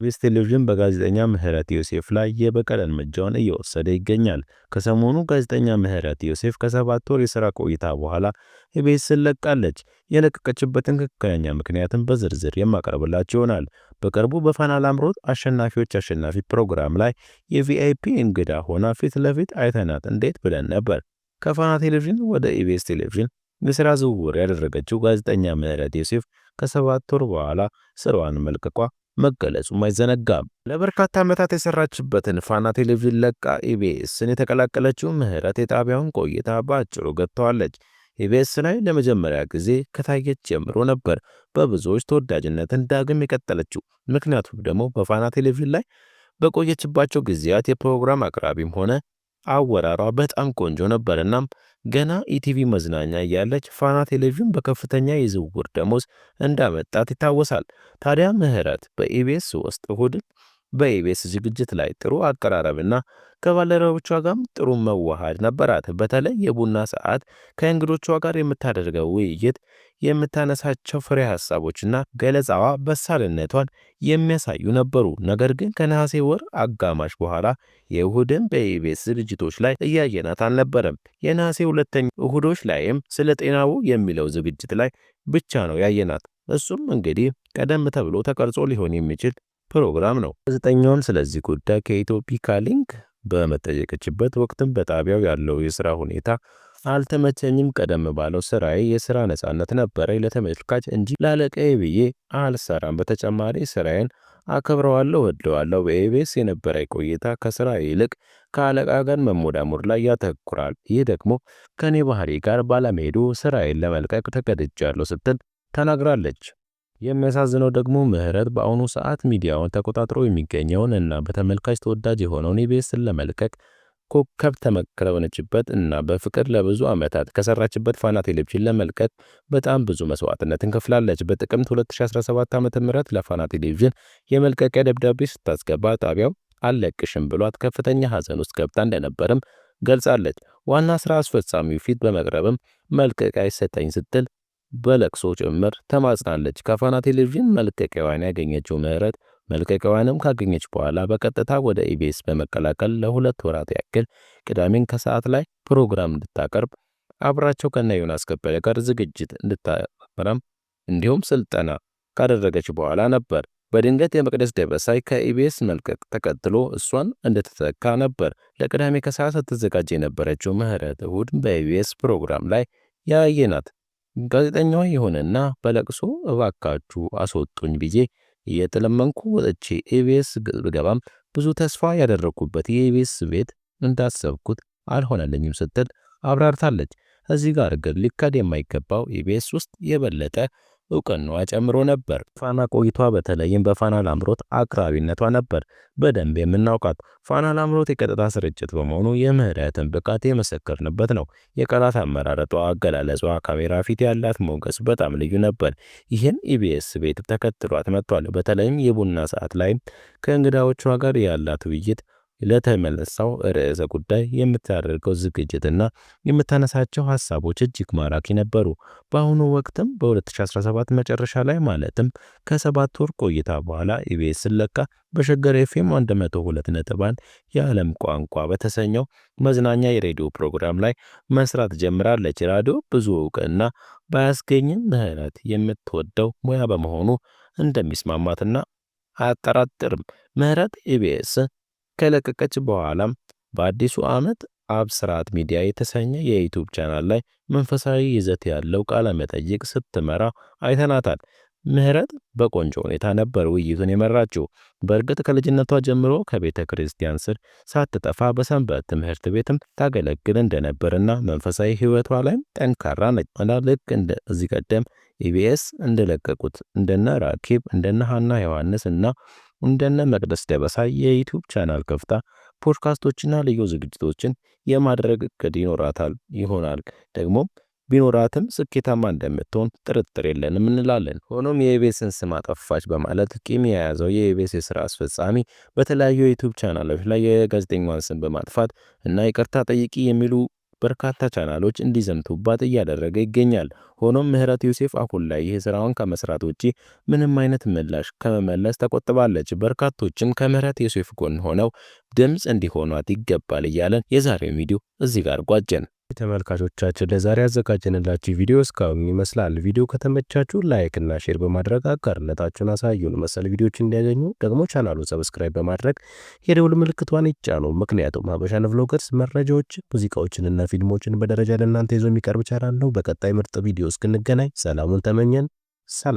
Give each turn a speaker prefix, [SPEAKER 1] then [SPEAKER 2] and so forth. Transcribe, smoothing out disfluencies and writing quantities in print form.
[SPEAKER 1] ኢቢኤስ ቴሌቪዥን በጋዜጠኛ ምህረት ዮሴፍ ላይ የበቀል እርምጃውን እየወሰደ ይገኛል። ከሰሞኑ ጋዜጠኛ ምህረት ዮሴፍ ከ7 ወር የሥራ ቆይታ በኋላ ኢቢኤስን ለቃለች። የለቀቀችበትን ትክክለኛ ምክንያትን በዝርዝር የማቀርብላችሁ ይሆናል። በቅርቡ በፋና ላምሮት አሸናፊዎች አሸናፊ ፕሮግራም ላይ የ VIP እንግዳ ሆና ፊት ለፊት አይተናት እንዴት ብለን ነበር። ከፋና ቴሌቪዥን ወደ ኢቢኤስ ቴሌቪዥን የሥራ ዝውውር ያደረገችው ጋዜጠኛ ምህረት ዮሴፍ ከ7 ወር በኋላ ስራዋን መልቀቋ መገለጹም አይዘነጋም። ለበርካታ ዓመታት የሰራችበትን ፋና ቴሌቪዥን ለቃ ኢቢኤስን የተቀላቀለችው ምህረት የጣቢያውን ቆይታ በአጭሩ ገጥተዋለች። ኢቢኤስ ላይ ለመጀመሪያ ጊዜ ከታየች ጀምሮ ነበር በብዙዎች ተወዳጅነትን ዳግም የቀጠለችው። ምክንያቱም ደግሞ በፋና ቴሌቪዥን ላይ በቆየችባቸው ጊዜያት የፕሮግራም አቅራቢም ሆነ አወራሯ በጣም ቆንጆ ነበር። እናም ገና ኢቲቪ መዝናኛ እያለች ፋና ቴሌቪዥን በከፍተኛ የዝውውር ደሞዝ እንዳመጣት ይታወሳል። ታዲያ ምህረት በኢቢኤስ ውስጥ እሁድን በኢቢኤስ ዝግጅት ላይ ጥሩ አቀራረብና ከባልደረቦቿ ጋርም ጥሩ መዋሃድ ነበራት። በተለይ የቡና ሰዓት ከእንግዶቿ ጋር የምታደርገው ውይይት፣ የምታነሳቸው ፍሬ ሀሳቦችና ገለጻዋ በሳልነቷን የሚያሳዩ ነበሩ። ነገር ግን ከነሐሴ ወር አጋማሽ በኋላ የእሁድን በኢቢኤስ ዝግጅቶች ላይ እያየናት አልነበረም። የነሐሴ ሁለተኛ እሁዶች ላይም ስለ ጤናው የሚለው ዝግጅት ላይ ብቻ ነው ያየናት። እሱም እንግዲህ ቀደም ተብሎ ተቀርጾ ሊሆን የሚችል ፕሮግራም ነው። ጋዜጠኛዋም ስለዚህ ጉዳይ ከኢትዮፒካ ሊንክ በመጠየቀችበት ወቅትም በጣቢያው ያለው የስራ ሁኔታ አልተመቸኝም። ቀደም ባለው ስራዬ የስራ ነጻነት ነበረኝ፣ ለተመልካች እንጂ ላለቃዬ ብዬ አልሰራም። በተጨማሪ ስራዬን አከብረዋለሁ፣ እወደዋለሁ። በኢቢኤስ የነበረ ቆይታ ከስራ ይልቅ ከአለቃ ጋር መሞዳሞድ ላይ ያተኩራል። ይህ ደግሞ ከኔ ባህሪ ጋር ባለመሄዱ ስራዬን ለመልቀቅ ተገድጃለሁ ስትል ተናግራለች። የሚያሳዝነው ደግሞ ምህረት በአሁኑ ሰዓት ሚዲያውን ተቆጣጥሮ የሚገኘውን እና በተመልካች ተወዳጅ የሆነውን ኢቢኤስን ለመልቀቅ ኮከብ ተመክረውነችበት እና በፍቅር ለብዙ ዓመታት ከሰራችበት ፋና ቴሌቪዥን ለመልቀቅ በጣም ብዙ መስዋዕትነትን ከፍላለች። በጥቅምት 2017 ዓ.ም ለፋና ቴሌቪዥን የመልቀቂያ ደብዳቤ ስታስገባ ጣቢያው አልለቅሽም ብሏት ከፍተኛ ሐዘን ውስጥ ገብታ እንደነበርም ገልጻለች። ዋና ስራ አስፈጻሚው ፊት በመቅረብም መልቀቂያ ይሰጠኝ ስትል በለቅሶ ጭምር ተማጽናለች። ከፋና ቴሌቪዥን መልቀቂያዋን ያገኘችው ምህረት መልቀቂያዋንም ካገኘች በኋላ በቀጥታ ወደ ኢቢኤስ በመቀላቀል ለ2 ወራት ያክል ቅዳሜን ከሰዓት ላይ ፕሮግራም እንድታቀርብ አብራቸው ከነ ዮናስ ከበደ ጋር ዝግጅት እንድታመራም እንዲሁም ስልጠና ካደረገች በኋላ ነበር። በድንገት የመቅደስ ደበሳይ ከኢቢኤስ መልቀቅ ተከትሎ እሷን እንድትተካ ነበር ለቅዳሜ ከሰዓት ስትዘጋጅ የነበረችው ምህረት እሁድ በኢቢኤስ ፕሮግራም ላይ ያየናት። ጋዜጠኛዋ ይሁንና በለቅሶ እባካችሁ አስወጡኝ ብዬ እየተለመንኩ ወጥቼ ኢቢኤስ ብገባም ብዙ ተስፋ ያደረግኩበት የኢቢኤስ ቤት እንዳሰብኩት አልሆነልኝም ስትል አብራርታለች። እዚህ ጋር ግን ሊካድ የማይገባው ኢቢኤስ ውስጥ የበለጠ እውቅናዋ ጨምሮ ነበር። ፋና ቆይቷ በተለይም በፋና ላምሮት አቅራቢነቷ ነበር በደንብ የምናውቃት። ፋና ላምሮት የቀጥታ ስርጭት በመሆኑ የምህረትን ብቃት የመሰከርንበት ነው። የቃላት አመራረጧ፣ አገላለጿ፣ ካሜራ ፊት ያላት ሞገስ በጣም ልዩ ነበር። ይህን ኢቢኤስ ቤት ተከትሏት መጥቷል። በተለይም የቡና ሰዓት ላይ ከእንግዳዎቿ ጋር ያላት ውይይት፣ ለተመለሰው ርዕሰ ጉዳይ የምታደርገው ዝግጅትና የምታነሳቸው ሀሳቦች እጅግ ማራኪ ነበሩ። በአሁኑ ወቅትም በ2017 መጨረሻ ላይ ማለትም ከ7 ወር ቆይታ በኋላ ኢቢኤስን ለቃ በሸገር ኤፍኤም 102.1 የዓለም ቋንቋ በተሰኘው መዝናኛ የሬዲዮ ፕሮግራም ላይ መስራት ጀምራለች። ራዲዮ ብዙ እውቅና ባያስገኝም ምህረት የምትወደው ሙያ በመሆኑ እንደሚስማማትና አያጠራጥርም። ምህረት ኢቢኤስ ከለቀቀች በኋላም በአዲሱ ዓመት አብስራት ሚዲያ የተሰኘ የዩቲዩብ ቻናል ላይ መንፈሳዊ ይዘት ያለው ቃለ መጠይቅ ስትመራ አይተናታል። ምህረት በቆንጆ ሁኔታ ነበር ውይይቱን የመራችው። በእርግጥ ከልጅነቷ ጀምሮ ከቤተ ክርስቲያን ስር ሳትጠፋ በሰንበት ትምህርት ቤትም ታገለግል እንደነበርና መንፈሳዊ ሕይወቷ ላይም ጠንካራ ነች እና ልክ እንደዚህ ቀደም ኢቢኤስ እንደለቀቁት እንደነ ራኬብ፣ እንደነ ሀና ዮሐንስ እና እንደነ መቅደስ ደበሳይ የዩቲዩብ ቻናል ከፍታ ፖድካስቶችና ልዩ ዝግጅቶችን የማድረግ እቅድ ይኖራታል ይሆናል ደግሞ ቢኖራትም ስኬታማ እንደምትሆን ጥርጥር የለንም እንላለን። ሆኖም የኢቢኤስን ስም አጠፋች በማለት ቂም የያዘው የኢቢኤስ የስራ አስፈጻሚ በተለያዩ የዩቲዩብ ቻናሎች ላይ የጋዜጠኛዋን ስም በማጥፋት እና ይቅርታ ጠይቂ የሚሉ በርካታ ቻናሎች እንዲዘምቱባት እያደረገ ይገኛል። ሆኖም ምህረት ዮሴፍ አሁን ላይ ይህ ስራዋን ከመስራት ውጪ ምንም አይነት ምላሽ ከመመለስ ተቆጥባለች። በርካቶችም ከምህረት ዮሴፍ ጎን ሆነው ድምፅ እንዲሆኗት ይገባል እያለን የዛሬው ቪዲዮ እዚህ ጋር ቋጨን። ተመልካቾቻችን፣ ለዛሬ ያዘጋጀንላችሁ ቪዲዮ እስካሁን ይመስላል። ቪዲዮ ከተመቻችሁ like እና share በማድረግ አጋርነታችሁን አሳዩን። መሰል ቪዲዮዎች እንዲያገኙ ደግሞ ቻናሉን subscribe በማድረግ የደውል ምልክቷን ይጫኑ። ምክንያቱም ሀበሻን ቭሎገርስ መረጃዎችን፣ ሙዚቃዎችንና ፊልሞችን በደረጃ ለእናንተ ይዞ የሚቀርብ ቻናል ነው። በቀጣይ ምርጥ ቪዲዮ እስክንገናኝ ሰላሙን ተመኘን። ሰላም።